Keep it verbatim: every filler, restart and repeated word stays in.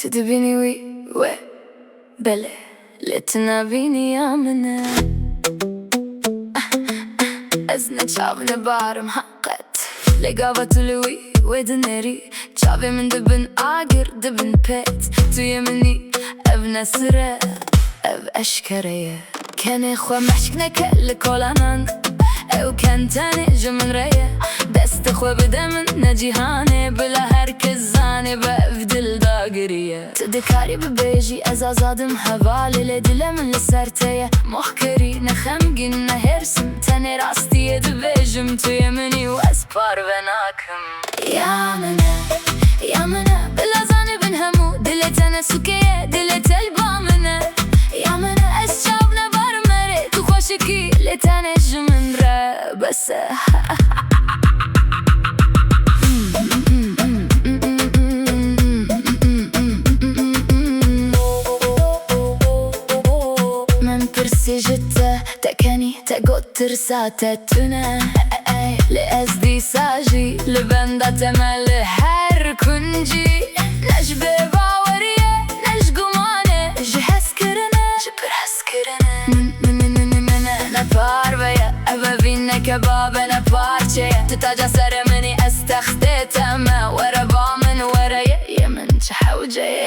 Tu dibînî wî? We. Belê. Lê tu nabînî ya min e. Ez ne çav ne barim heqet. Lê gava tu li wî wê dinêrî, çavê min dibin agir, dibin pêt. Tu yê min î, ev ne sir e, ev eşkere ye. Kenê xwe meşk neke li kolanan, ew ken tenê ji min re ye. Destê xwe bide min, ne cîhanê, bila her kes zanê, bi ev dil dagirî ye. Tu dikarî bibêjî ez azadim hevalê, lê dilê min li ser te ye. Mohkerî, ne xemgîn, ne hêrs im, tenê rastiyê dibêjim, tu yê min î û ez parve nakim. Ya min e, ya min e, bila zanibin hemû, dilê te ne sûkê ye, dilê te li ba min e. Ya min e, ez çav ne barim erê, tu xweşikî, lê tenê ji min re bes e. Min pirsî ji te, te kenî, te got tirsa te tune. Lê ez dîsa jî li benda te me li her kuncî. Ne ji bêbaweriyê, ne ji gumanê, ji hezkirinê, ji pirhezkirinê. Ne parve ye, ev evîn ne kebab e, ne parçe ye. Tu taca serê min î, ez textê te me. Were ba min, were ye, yê min çi hewce ye.